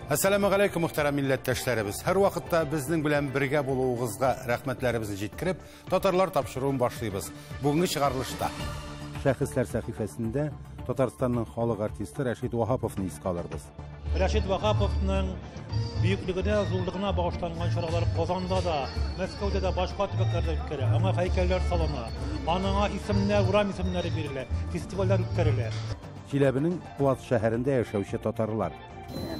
Әссәламү галәйкүм, мөхтәрәм милләттәшләребез. Һәр вакытта безнең белән бергә булуыгызга рәхмәтләребезне җиткереп, татарлар тапшыруын башлыйбыз. Бүгенге чыгарылышта Шәхесләр сәхифәсендә Татарстанның халык артисты Рәшит Ваһаповны искә алырбыз. Рәшит Ваһаповның бөеклегенә, зурлыгына багышланган чаралар Казанда да, Мәскәүдә дә, башка төбәкләрдә үткәрелә. Аңа һәйкәлләр салына, аныңа исемнәр, урам исемнәре бирелә, фестивальләр үткәрелә. Чиләбенең Плац шәһәрендә яшәүче татарлар.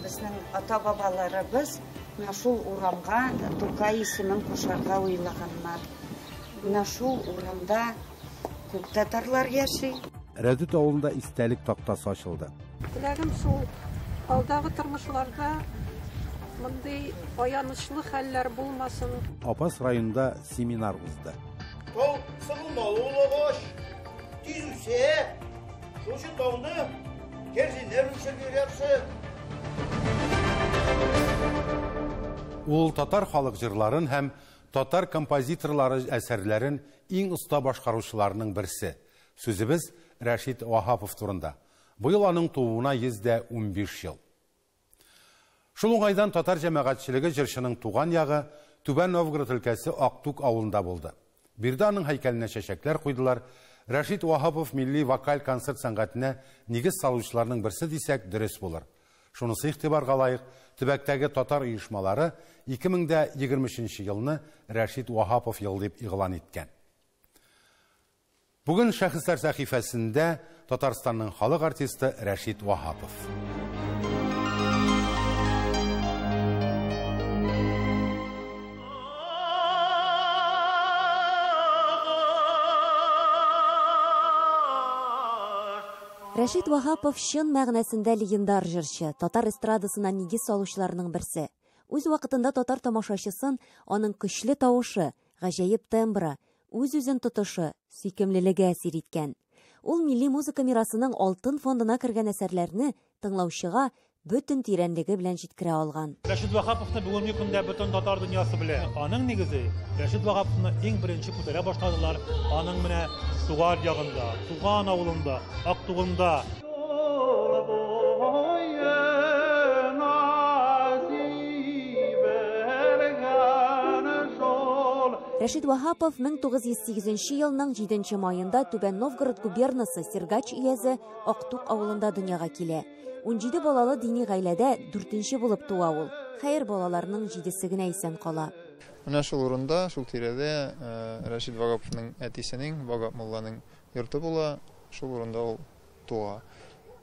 Безнең ата-бабаларыбыз менә шул урамга Тукай исемен кушарга уйлаганнар. Менә шул урамда күп татарлар яши. Рәдүт авылында истәлек тактасы ачылды. Теләгем шул, алдагы тормышларда мондый аянычлы хәлләр булмасын. Апас районында семинар узды. Тау сыгылмалы ул агач, тиз үсә. Шул өчен тауны кәрзиннәр үлчәргә яхшы. Ул татар халык җырларын һәм татар композиторлары әсәрләрен иң оста башкаручыларның берсе. Сүзебез Рәшит Ваһапов турында. Быел аның тууына 115 ел. Шул уңайдан татар җәмәгатьчелеге җырчының туган ягы Түбән Новгород өлкәсе Актук авылында булды. Биредә аның һәйкәленә чәчәкләр куйдылар. Рәшит Ваһапов милли вокаль концерт сәнгатенә нигез салучыларның берсе дисәк, дөрес булыр. Шунысы игътибарга лаек, төбәктәге татар оешмалары 2023 елны Рәшит Ваһапов елы дип игълан иткән. Бүген Шәхесләр сәхифәсендә Татарстанның халык артисты Рәшит Ваһапов. Рәшит Ваһапов чын мәгънәсендә легендар җырчы, татар эстрадасына нигез салучыларның берсе. Үз вакытында татар тамашачысын аның көчле тавышы, гаҗәеп тембры, үз-үзен тотышы, сөйкемлелеге әсир иткән. Ул милли музыка мирасының алтын фондына кергән әсәрләрне тыңлаучыга бөтен тирәнлеге белән җиткерә алган. Рәшит Ваһаповны бүгенге көндә бөтен татар дөньясы белә. Аның нигезе Рәшит Ваһаповны иң беренче күтәрә башладылар. Аның менә туган ягында, туган авылында, Актугында. Рәшит Ваһапов 1908 елның 7 маенда Түбән Новгород губернасы Сергач өязе Актук авылында дөньяга килә. 17 балалы дини гаиләдә 4-нче булып туа ул. Хәер, балаларның 7-се генә исән кала. Менә шул урында, шул тирәдә Рәшит Ваһаповның әтисенең, Ваһап мулланың йорты була. Шул урында ул туа.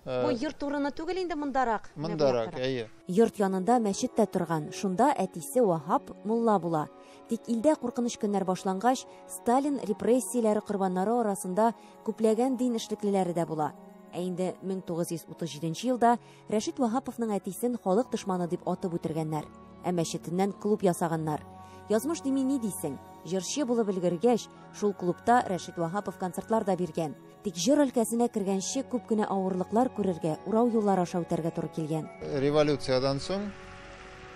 Бу йорт урыны түгел инде, мондарак. Мондарак, әйе. Йорт янында мәчет тә торган. Шунда әтисе Ваһап мулла була. Тик илдә куркыныч көннәр башлангач, Сталин репрессияләре корбаннары арасында күпләгән дин эшлеклеләре дә була. Ә инде 1937 елда Рәшит Ваһаповның әтисен халык дошманы дип атып үтергәннәр. Ә мәчетеннән клуб ясаганнар. Язмыш дими ни дисең? Җырчы булып өлгергәч, шул клубта Рәшит Ваһапов концертлар да биргән. Тик җыр өлкәсенә кергәнче күп кенә авырлыклар күрергә, урау юллар аша үтәргә туры килгән. Революциядән соң,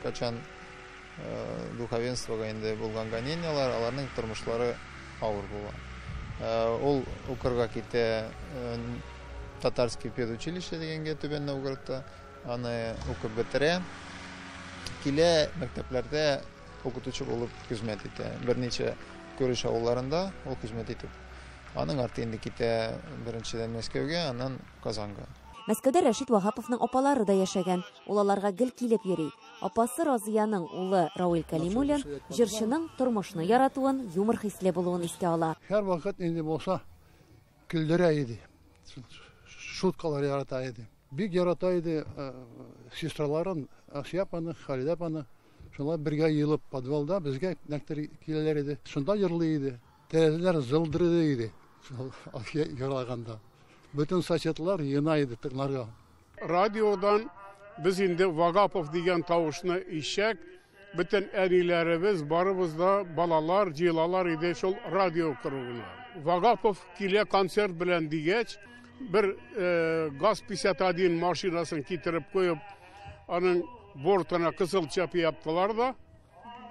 качан духовенствога инде булган гонениялар, аларның тормышлары авыр була. Ул укырга китә Татарский педучилище дигәнгә Түбән Новгородта, аны укып бетерә. Килә мәктәпләрдә укытучы булып хезмәт итә. Берничә күрше авылларында ул хезмәт итеп. Аның арты инде китә беренчедән Мәскәүгә, аннан Казанга. Мәскәүдә Рәшит Ваһаповның апалары да яшәгән. Ул аларга гел килеп йөри. Апасы Разияның улы Рауил Калимуллин җырчының тормышны яратуын, юмор хисле булуын искә ала. Һәр вакыт инде булса көлдерә иде. Шуткалар ярата иде. Бик ярата иде сестраларын, Асия апаны, Халидә апаны. Шулар бергә йыелып подвалда безгә нәктер киләләр иде. Шунда йырлый иде. Тәрәзәләр зылдырый иде. Шул Асия йырлаганда. Бөтен соседлар йына иде тыңларга. Радиодан без инде Вагапов дигән тавышны ишәк, бөтен әниләребез, барыбыз да балалар җыелалар иде шул радио кругына. Вагапов килә концерт белән дигәч, бер ГАЗ-51 машинасын китереп куеп, аның бортына кызыл чапы яптылар да,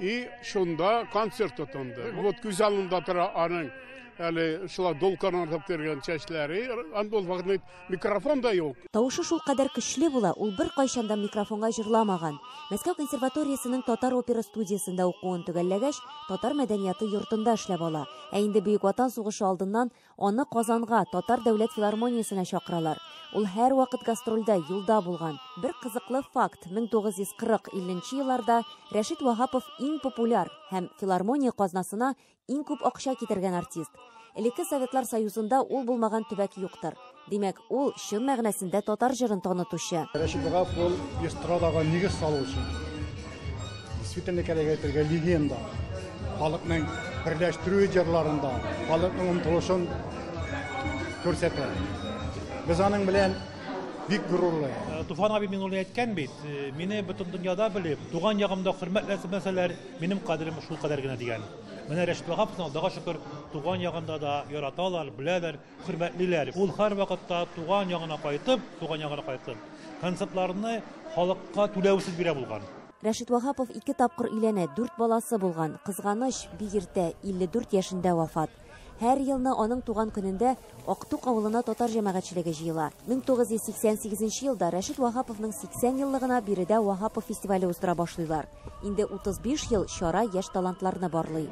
и шунда концерт тотынды. Вот күз алдында тора аның Әле шулай дулкынланып йөргән чәчләре, анда ул вакытта микрофон да юк. Тавышы шулкадәр көчле була, ул беркайчан да микрофонга җырламаган. Мәскәү консерваториясенең татар опера студиясендә укуын төгәлләгәч, татар мәдәнияты йортында эшләп ала. Ә инде Бөек Ватан сугышы алдыннан аны Казанга, Татар дәүләт филармониясенә чакыралар. Ул һәрвакыт гастрольдә, юлда булган. Бер кызыклы факт, 1940-50 елларда Рәшит Ваһапов иң популяр һәм филармония казнасына иң күп акча китергән артист. Элекке Советлар Союзында ул булмаган төбәк юктыр. Димәк, ул чын мәгънәсендә татар җырын танытучы. Рәшит Ваһапов ул эстрадага нигез салучы. Действительно кирәк әйтергә легенда. Халыкның берләштерү җырларында, халыкның омтылышын күрсәтә. Без аның белән бик горурлы. Туфан абый Миңнуллин әйткән бит, мине бөтен дөньяда белеп, туган ягымда хөрмәтләсәләр, минем кадерем шул кадәр генә дигән. Менә Рәшит Ваһаповны, Аллага шөкер, туган ягында да яраталар, беләләр, хөрмәтлиләр. Ул һәрвакытта туган ягына кайтып, туган ягына кайтып, концертларны халыкка түләүсез бирә булган. Рәшит Ваһапов 2 тапкыр өйләнә, 4 баласы булган. Кызганыч, бик иртә, 54 яшендә вафат. Һәр елны аның туган көнендә Актук авылына татар җәмәгатьчелеге җыела. 1988 елда Рәшит Ваһаповның 80 еллыгына биредә Ваһапов фестивале уздыра башлыйлар. Инде 35 ел чара яшь талантларны барлый.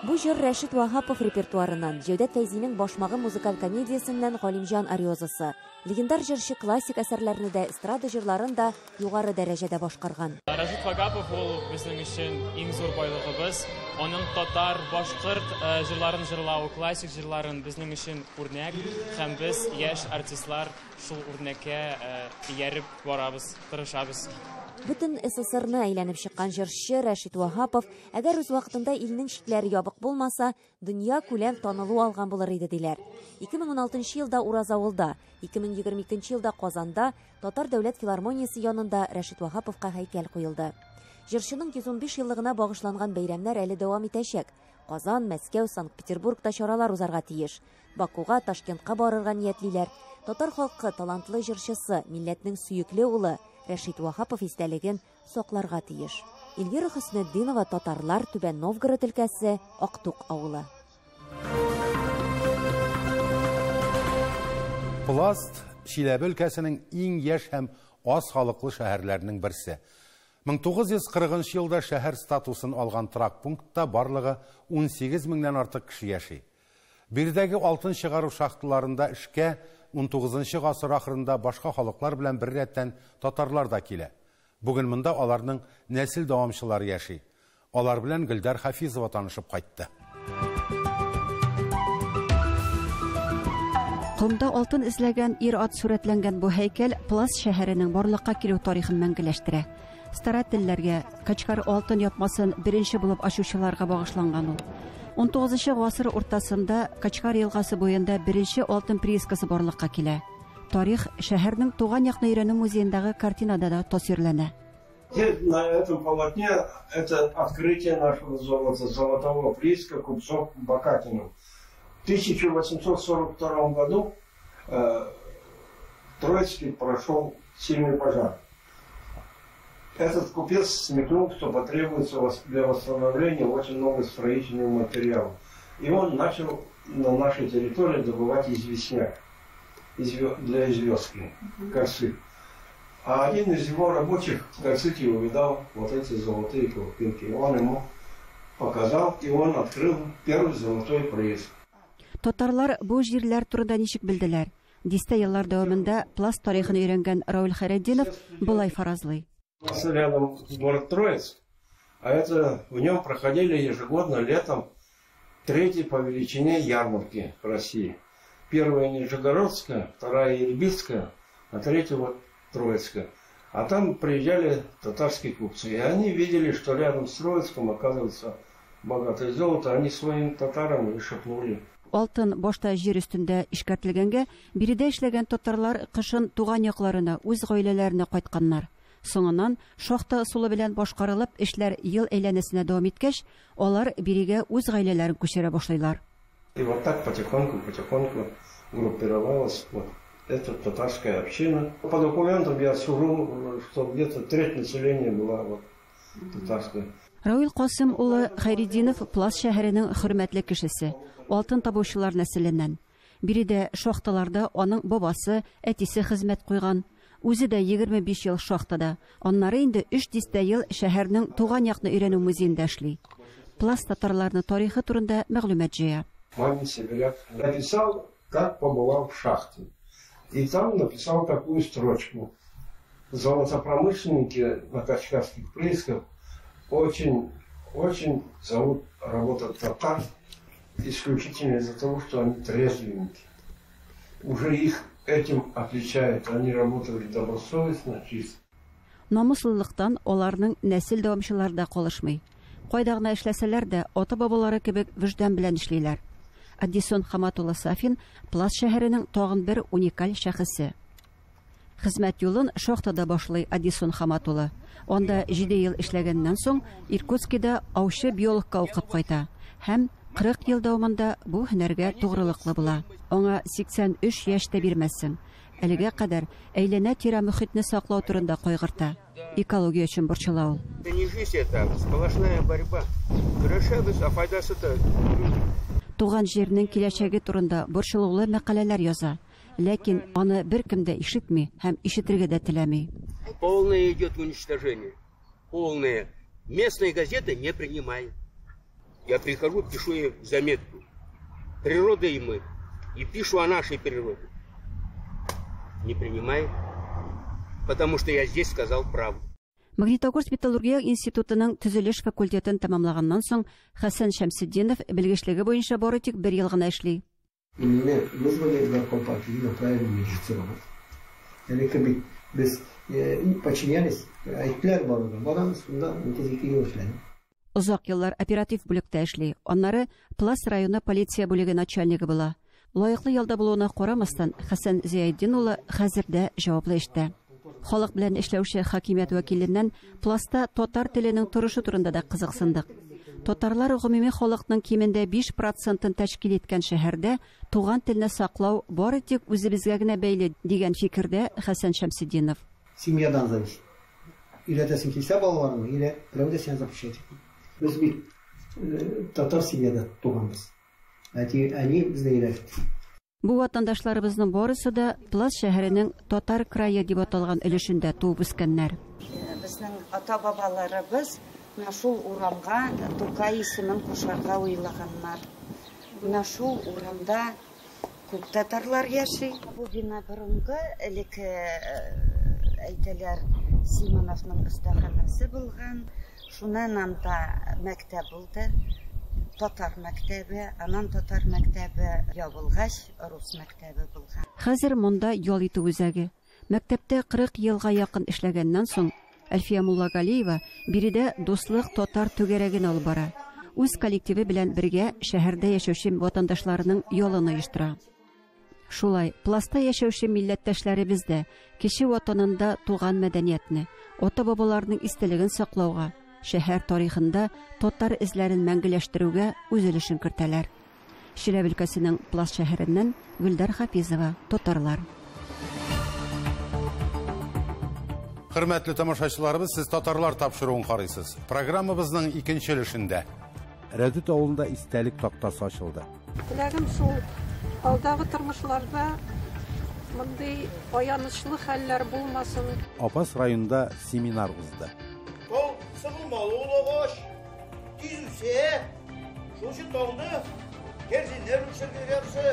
Бу җыр Рәшит Ваһапов репертуарыннан, Җәүдәт Фәйзинең Башмагы музыкаль комедиясеннән Галимҗан ариозасы. Легендар җырчы классик әсәрләрне дә, эстрада җырларын да югары дәрәҗәдә башкарган. Рәшит Ваһапов ул безнең өчен иң зур байлыгыбыз. Аның татар, башкорт җырларын җырлау, классик җырларын безнең өчен үрнәк, һәм без яшь артистлар шул үрнәккә ияреп барабыз, тырышабыз. Бөтен СССРны әйләнеп чыккан җырчы Рәшит Ваһапов, әгәр үз вакытында илнең чикләре ябык булмаса, дөнья күләм танылу алган булыр иде диләр. 2016 елда Уразавылда, 2022 елда Казанда Татар дәүләт филармониясе янында Рәшит Ваһаповка һәйкәл куелды. Җырчының 115 еллыгына багышланган бәйрәмнәр әле дәвам итәчәк. Казан, Мәскәү, Санкт-Петербургта чаралар узарга тиеш. Бакуга, Ташкентка барырга ниятлиләр. Татар халкы талантлы җырчысы, милләтнең сөекле улы Рәшит Ваһапов истәлеген сакларга тиеш. Эльвира Хөснетдинова, Татарлар, Түбән Новгород өлкәсе, Актук авылы. Пласт Чиләбе өлкәсенең иң яшь һәм аз халыклы шәһәрләренең берсе. 1940 елда шәһәр статусын алган торак пунктта барлыгы 18 меңнән артык кеше яши. Биредәге алтын чыгару шахталарында эшкә 19 гасыр ахырында башка халыклар белән бер рәттән татарлар да килә. Бүген монда аларның нәсел дәвамчылары яши. Алар белән Гөлдар Хафизова танышып кайтты. Комда алтын эзләгән ир-ат сурәтләнгән бу һәйкәл Пласт шәһәренең барлыкка килү тарихын мәңгеләштерә. Старательләргә Качкар алтын япмасын беренче булып ачучыларга багышланган ул. 19 гасыр уртасында Качкар елгасы буенда беренче алтын приискасы барлыкка килә. Тарих шәһәрнең туган якны өйрәнү музеендагы картинада да тасвирлана. На этом полотне это открытие нашего золота, золотого прииска купцов Бакатиным. В 1842 году в Троицке прошел сильный пожар. Этот купец смекнул, что потребуется для восстановления очень много строительного материала. И он начал на нашей территории добывать известняк для известки, корсы. А один из его рабочих в Корсыте увидал вот эти золотые крупинки. Он ему показал, и он открыл первый золотой прииск. Татарлар бу җирләр турында ничек белделәр? Дистә еллар дәвамында Пласт тарихын өйрәнгән Рауль Хәйретдинов болай фаразлый. У нас рядом город Троицк, а это в нем проходили ежегодно летом третьей по величине ярмарки России. Первая Нижегородская, вторая Ирбитская, а третья вот Троицкая. А там приезжали татарские купцы, и они видели, что рядом с Троицком оказывается богатое золото, они своим татарам и шепнули. Алтын башта җир өстендә эшкәртелгәнгә, биредә эшләгән татарлар кышын туган якларына, үз гаиләләренә кайтканнар. Соңыннан шахта ысулы белән башкарылып, эшләр ел әйләнәсенә дәвам иткәч, алар бирегә үз гаиләләрен күчерә башлыйлар. И вот так потихоньку, потихоньку группировалась вот Это татарская община. По документам я сужу, что где-то треть населения была вот татарская. Равил Касым улы Хәйретдинов Пласт шәһәренең хөрмәтле кешесе, алтын табучылар нәселеннән. Биредә шахталарда аның бабасы, әтисе хезмәт куйган. Үзе дә 25 ел шахтада. Аннары инде өч дистә ел шәһәрнең туган якны өйрәнү музеенда эшли. Пласт татарларының тарихы турында мәгълүмат җыя. Мамин Сибиряк написал, как побывал в шахте. И там написал такую строчку. Золотопромышленники на Качкарских приисках очень, очень зовут работать татар исключительно из-за того, что они трезвенники. Уже их этим отличают. Они работали добросовестно, чисто. Намуслылыктан аларның нәсел дәвамчылары да калышмый. Кайда гына эшләсәләр дә, ата-бабалары кебек вөҗдан белән эшлиләр. Адисон Хамат улы Сафин Пласт шәһәренең тагын бер уникаль шәхесе. Хезмәт юлын шахтада башлый Адисон Хамат улы. Анда 7 ел эшләгәннән соң Иркутскида аучы биологка укып кайта һәм 40 ел дәвамында бу һөнәргә тугрылыклы була. Аңа 83 яшь тә бирмәссең. Әлегә кадәр әйләнә-тирә мөхитне саклау турында кайгырта. Экология өчен борчыла ул. Это не жизнь, это сплошная борьба. Көрәшәбез, а файдасы да Туган җирнең киләчәге турында борчылулы мәкаләләр яза. Ләкин аны беркем дә ишетми һәм ишетергә дә теләми. Полное идет уничтожение. Полное. Местные газеты не принимают. Я прихожу, пишу им заметку. Природа и мы. И пишу о нашей природе. Не принимает, потому что я здесь сказал правду. Магнитогорск металлургия институтының төзелеш факультетын тәмамлаганнан соң Хәсән Шәмсетдинов белгечлеге буенча бары тик бер ел гына эшли. Мине вызвали в нарком партии и направили меня режиссировать. Әле бит без подчинялись, әйттеләр барырга. Барабыз, шунда 32 ел эшләдем. Озак еллар оператив бүлектә эшли. Аннары Пласт районы полиция бүлеге начальнигы була. Лаеклы ялда булуына карамастан, Хәсән Зиятдин улы хәзер дә җаваплы эштә. Халык белән эшләүче хакимият вәкиленнән Пластта татар теленең торышы турында да кызыксындык. Татарлар гомуми халыкның кимендә 5 процентын тәшкил иткән шәһәрдә туган телне саклау бары тик үзебезгә генә бәйле дигән фикердә Хәсән Шәмсетдинов. Семьядан зависит. Өйрәтәсең килсә балаларыңны, или берәү дә сиңа запрещать итми. Без бит татар семьяда туганбыз. Әти, әни безне өйрәтте. Бу ватандашларыбызның барысы да Пласт шәһәренең Татар крае дип аталган өлешендә туып үскәннәр. Безнең ата-бабаларыбыз менә шул урамга Тукай исемен кушарга уйлаганнар. Менә шул урамда күп татарлар яши. Бу бина борынгы, элек әйтәләр, Симоновның остаханасы булган. Шуннан анда мәктәп булды. Татар мәктәбе, аннан татар мәктәбе ябылгач, рус мәктәбе булган. Хәзер монда ял итү үзәге. Мәктәптә 40 елга якын эшләгәннән соң, Әлфия Муллагалиева биредә Дуслык татар түгәрәген алып бара. Үз коллективы белән бергә шәһәрдә яшәүче ватандашларының ялын оештыра. Шулай, Пластта яшәүче милләттәшләребез дә кече ватанында туган мәдәниятне, ата-бабаларының истәлеген саклауга, шәһәр тарихында татар эзләрен мәңгеләштерүгә үз өлешен кертәләр. Чиләбе өлкәсенең Пласт шәһәреннән Гөлдар Хафизова, Татарлар. Хөрмәтле тамашачыларыбыз, сез Татарлар тапшыруын карыйсыз. Программабызның икенче өлешендә Рәдүт авылында истәлек тактасы ачылды. Теләгем шул, алдагы тормышларда мондый аянычлы хәлләр булмасын. Апас районында семинар узды. Тал сыгылмалы ул агач, тиз үсә, шул өчен талны кәрзиннәр үсәргә яхшы.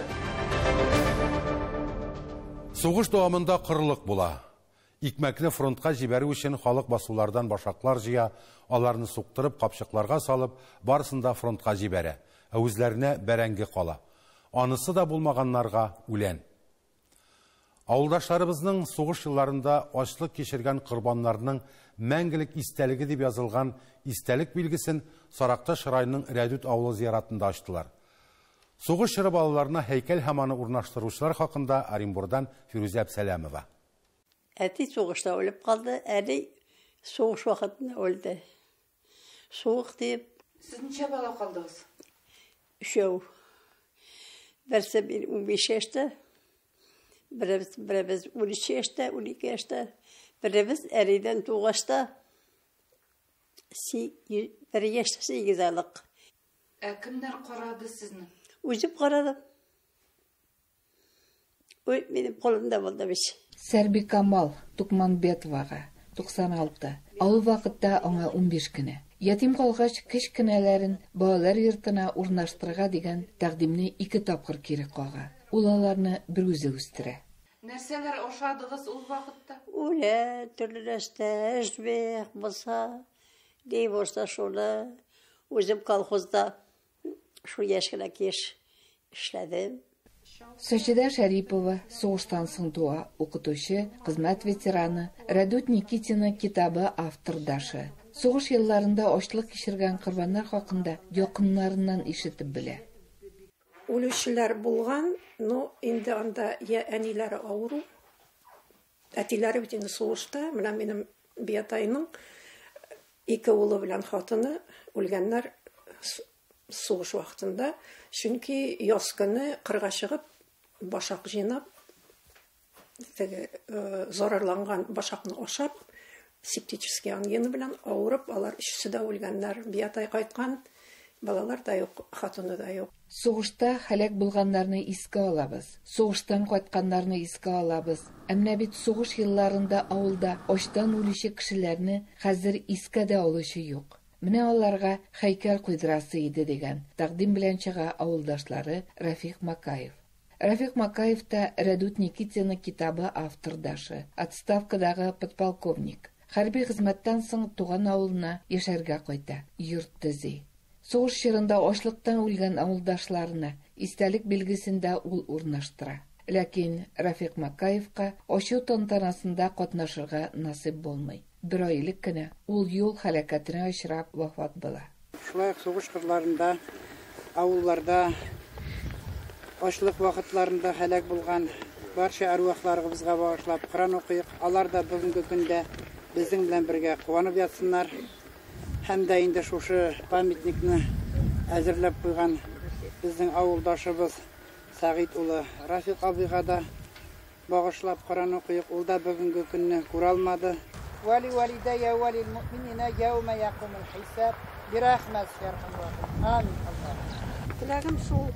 Сугыш дәвамында кырлык була. Икмәкне фронтка җибәрү өчен халык басулардан башаклар җыя, аларны суктырып, капчыкларга салып, барысын да фронтка җибәрә. Ә үзләренә бәрәңге кала. Анысы да булмаганнарга үлән. Авылдашларыбызның сугыш елларында ачлык кичергән корбаннарның мәңгелек истәлеге дип язылган истәлек билгесен Саракташ районының Рәдүт авылы зиратында ачтылар. Сугыш чоры балаларына һәйкәл һәм аны урнаштыручылар хакында Оренбурдан Фирүзә Әбсәләмова. Әти сугышта үлеп калды, әни сугыш вакытында үлде. Суык дип. Сез ничә бала калдыгыз? Өчәү. Берсе бер 15 яшьтә, Беребез, беребез 13 яшьтә, 12 яшьтә, беребез әнидән тугач та бер яшь 8 айлык. Ә кемнәр карады сезне? Үзем карадым. Ой, минем кулымда булды бит. Сәрбикамал Тукманбетовага 96, ә ул вакытта аңа 15 кенә. Ятим калгач, кечкенәләрен балалар йортына урнаштырырга дигән тәкъдимне ике тапкыр кире кага. Ул аларны берүзе үстерә. Нәрсәләр ашадыгыз ул вакытта? Үлән, төрле нәрсә, эчмәк булса, ни булса шуны. Үзем колхозда шул яшь кенә кеш эшләдем. Саҗидә Шәрипова сугыштан соң туа, укытучы, хезмәт ветераны, Рәдүт Никитина китабы автордашы. Сугыш елларында ачлык кичергән корбаннар хакында якыннарыннан ишетеп белә. Үлүчеләр булган, но инде анда я әниләре авыру, әтиләре бит инде сугышта. Менә минем биатайның ике улы белән хатыны үлгәннәр сугыш вакытында, чөнки яз көне кырга чыгып, башак җыйнап, теге зарарланган башакны ашап, септический ангина белән авырып, алар өчесе дә үлгәннәр. Биатай кайткан, балалар да юк, хатыны да юк. Сугышта һәлак булганнарны искә алабыз, сугыштан кайтканнарны искә алабыз. Ә менә бит сугыш елларында авылда ачтан үлүче кешеләрне хәзер искә дә алучы юк. Менә аларга һәйкәл куйдырасы иде дигән тәкъдим белән чыга авылдашлары Рафик Макаев. Рафик Макаев та Рәдүт Никитина китабы автордашы, отставкадагы подполковник. Хәрби хезмәттән соң туган авылына яшәргә кайта, йорт төзи. Сугыш чорында ачлыктан үлгән авылдашларына истәлек билгесен дә ул урнаштыра. Ләкин Рафик Макаевка ачу тантанасында катнашырга насыйп булмый. Бер ай элек кенә ул юл һәлакәтенә очрап вафат була. Шулай ук сугыш кырларында, авылларда ачлык вакытларында һәлак булган барча әрвахларыбызга багышлап Коръән укыйк. Алар да бүгенге көндә безнең белән бергә куанып ятсыннар. Һәм дә инде шушы памятникны әзерләп куйган безнең авылдашыбыз Сәгыйть улы Рафик абыйга да багышлап Коръән укыйк. Ул да бүгенге көнне күрә алмады. Вали валидәйә валил муъминина яума якумул хисаб бирахмәтика я архамар рахимин. Амин. Аллаһу. Теләгем шул,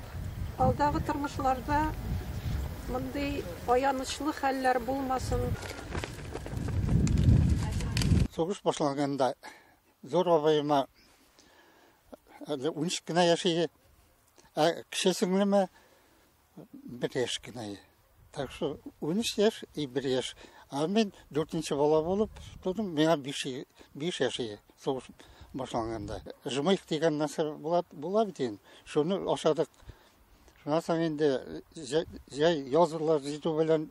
алдагы тормышларда мондый аянычлы хәлләр булмасын. Сугыш башланганда зур абыема әле 13 кенә яшь иде. Ә кече сеңлемә 1 яшь кенә иде. Так что 13 яшь и 1 яшь. Ә мин 4-нче бала булып тудым, миңа 5 яшь иде сугыш башланганда. Жмых дигән нәрсә була бит инде. Шуны ашадык. Шуннан соң инде җәй язылар җитү белән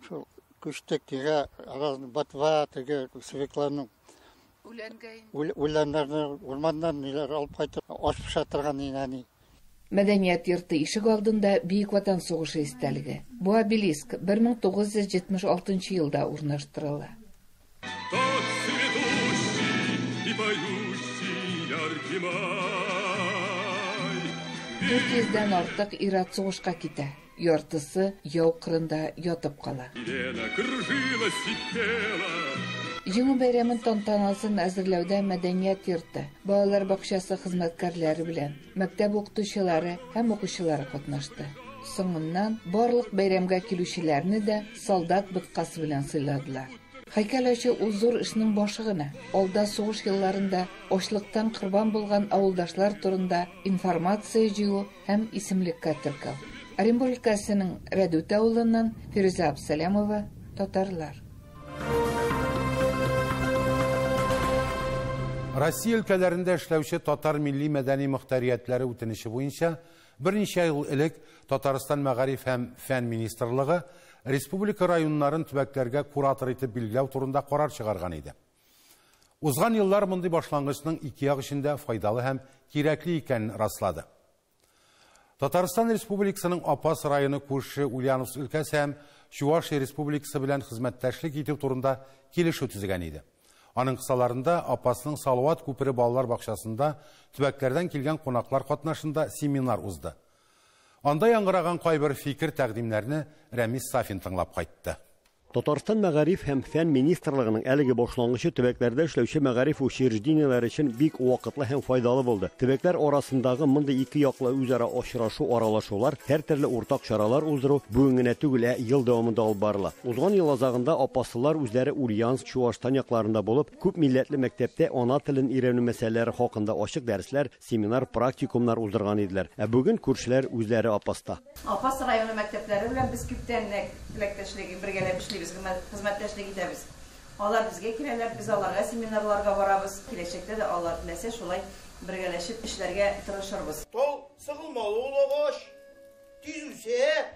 шул күчтек тигә разный ботва, теге свекланың Үләнгә инде. Үләннәрне урманнан ниләр алып кайтып аш пешә торган иде әни. Мәдәният йорты ишек алдында Бөек Ватан сугышы истәлеге. Бу обелиск 1976 елда урнаштырыла. Тот цветущий и поющий яркий май. 400-дән артык ир-ат сугышка китә. Яртысы яу кырында ятып кала. Елена кружилась и пела. Җиңү бәйрәмен тантанасын әзерләүдә мәдәният йорты, балалар бакчасы хезмәткәрләре белән мәктәп укытучылары һәм укучылары катнашты. Соңыннан барлык бәйрәмгә килүчеләрне дә солдат боткасы белән сыйладылар. Һәйкәл ачу ул зур эшнең башы гына. Алда сугыш елларында ачлыктан корбан булган авылдашлар турында информация җыю һәм исемлеккә теркәү. Оренбург өлкәсенең Рәдүт авылыннан Фирүзә Абсалямова, Татарлар. Россия өлкәләрендә эшләүче татар милли мәдәни мөхтәриятләре үтенече буенча берничә ел элек Татарстан Мәгариф һәм фән министрлыгы республика районнарын төбәкләргә куратор итеп билгеләү турында карар чыгарган иде. Узган еллар мондый башлангычның ике як өчен дә файдалы һәм кирәкле икәнен раслады. Татарстан Республикасының Апас районы күрше Ульяновск өлкәсе һәм Чувашия Республикасы белән хезмәттәшлек итү турында килешү төзегән иде. Аның кысаларында Апасның Салават күпере балалар бакчасында төбәкләрдән килгән кунаклар катнашында семинар узды. Анда яңгыраган кайбер фикер-тәкъдимнәрне Рәмис Сафин тыңлап кайтты. Татарстан Мәгариф һәм фән министрлыгының әлеге башлангычы төбәкләрдә эшләүче мәгариф учреждениеләре өчен бик вакытлы һәм файдалы булды. Төбәкләр арасындагы мондый ике яклы үзара очрашу, аралашулар, һәртөрле уртак чаралар уздыру бүген генә түгел, ә ел дәвамында алып барыла. Узган ел азагында апаслылар үзләре Ульяновск, Чуашстан якларында булып, күп милләтле мәктәптә ана телен өйрәнү мәсьәләләре хакында ачык дәресләр, семинар, практикумнар уздырган иделәр. Ә бүген күршеләр үзләре Апаста. Апас районы мәктәпләре белән без күптәннән теләктәшлек бергәләп эшлибез, хезмәттәшлек итәбез. Алар безгә киләләр, без аларга семинарларга барабыз. Киләчәктә дә алар теләсә шулай бергәләшеп эшләргә тырышырбыз. Тал сыгылмалы ул агач, тиз үсә.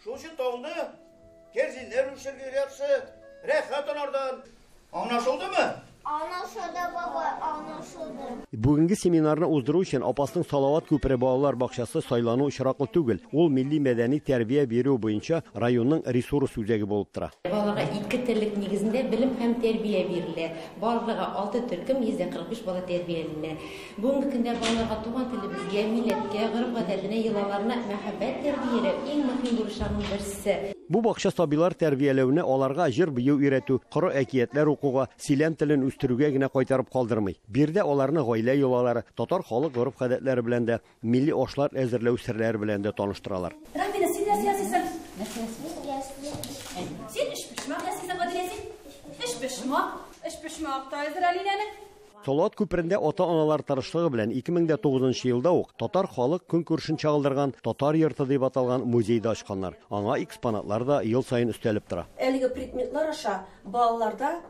Шул өчен талны кәрзиннәр үлчәргә яхшы, рәхәт анардан. Аңлашылдымы? Аңлашылды, бабай, аңлашылды. Бүгенге семинарны уздыру өчен Апасның Салават күпере балалар бакчасы сайлану очраклы түгел. Ул милли мәдәни тәрбия бирү буенча районның ресурс үзәге булып тора. Балаларга ике теллек нигезендә белем һәм тәрбия бирелә. Барлыгы 6 төркем 145 бала тәрбияләнә. Бүгенге көндә балаларга туган телебезгә, милләткә, гореф-гадәтенә, йолаларына мәхәббәт тәрбияләү иң мөһим бурычларның берсе. Бу бакча сабыйлар тәрбияләүне аларга җыр-бию өйрәтү, коры әкиятләр укуга, сөйләм телен үстерүгә генә кайтарып калдырмый. Биредә аларны гаилә йолалары, татар халык гореф-гадәтләре белән дә, милли ашлар әзерләү серләре белән дә таныштыралар. Рамина, син нәрсә ясыйсың? Нәрсә ясыйсың? Син өчпочмак ясыйсың, Гадилә, син? Өчпочмак. Өчпочмак та әзер Алинәнең. Салават күперендә ата-аналар тырышлыгы белән 2009 елда ук татар халык көнкүрешен чагылдырган Татар йорты дип аталган музей да ачканнар. Аңа экспонатлар да ел саен өстәлеп тора. Әлеге предметлар аша балаларда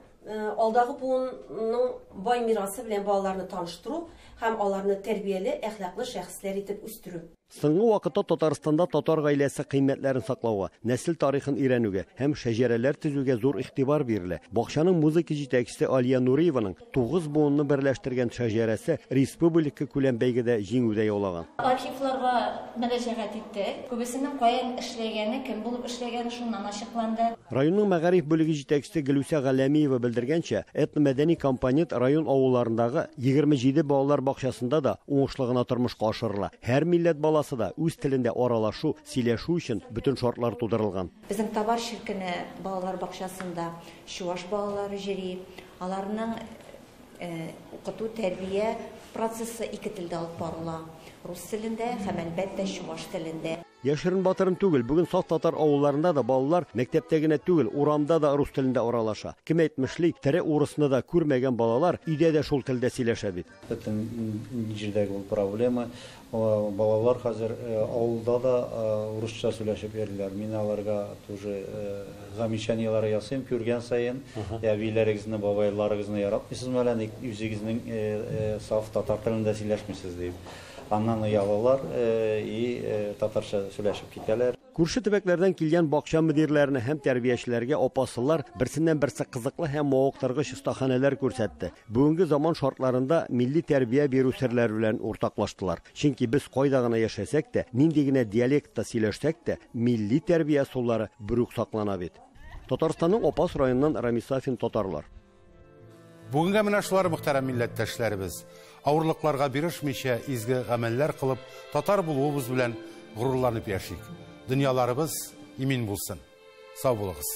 алдагы буынның бай мирасы белән балаларны таныштыру һәм аларны тәрбияле, әхлаклы шәхесләр итеп үстерү. Соңгы вакытта Татарстанда татар гаиләсе кыйммәтләрен саклауга, нәсел тарихын өйрәнүгә һәм шәҗәрәләр төзүгә зур игътибар бирелә. Бакчаның музыка җитәкчесе Алия Нуриеваның 9 буынны берләштергән шәҗәрәсе республика күләм бәйгедә җиңү дә яулаган. Архивларга мөрәҗәгать иттек. Күбесенең каян эшләгәне, кем булып эшләгәне шуннан ачыкланды. Районның мәгариф бүлеге җитәкчесе Гөлүсә Галәмиева белдергәнчә, этномәдәни компонент район авылларындагы 27 балалар бакчасында да уңышлы гына тормышка ашырыла. Һәр милләт баласы да үз телендә аралашу, сөйләшү өчен бөтен шартлар тудырылган. Безнең Табар ширкене балалар бакчасында чуаш балалары җыри. Аларның укыту тәрбия процессы ике телдә алып барыла. Рус телендә һәм әлбәттә чуаш телендә. Яшерен батырын түгел, бүген саф татар авылларында да балалар мәктәптә генә түгел, урамда да рус телендә аралаша. Кем әйтмешли, тере урысны да күрмәгән балалар өйдә дә шул телдә сөйләшә бит. Бөтен җирдәге ул проблема. Балалар хәзер авылда да урысча сөйләшеп йөриләр. Мин аларга тоже замечаниеләр ясыйм, күргән саен, әбиләрегезне, бабайларыгызны яратмыйсызмы әллә, ник үзегезнең саф татар телендә сөйләшмисез дип. Аннан оялалар и татарча сөйләшеп китәләр. Күрше төбәкләрдән килгән бакча мөдирләренә һәм тәрбиячеләргә апаслылар берсеннән берсе кызыклы һәм мавыктыргыч остаханәләр күрсәтте. Бүгенге заман шартларында милли тәрбия бирү серләре белән уртаклаштылар. Чөнки без кайда гына яшәсәк тә, нинди генә диалектта сөйләшсәк тә, милли тәрбия ысуллары бер үк саклана бит. Татарстанның Апас районыннан Рамис Сафин, Татарлар. Бүгенгә менә шулар, мөхтәрәм милләттәшләребез. Авырлыкларга бирешмичә изге гамәлләр кылып, татар булуыбыз белән горурланып яшик. Дөньяларыбыз имин булсын. Сау булыгыз.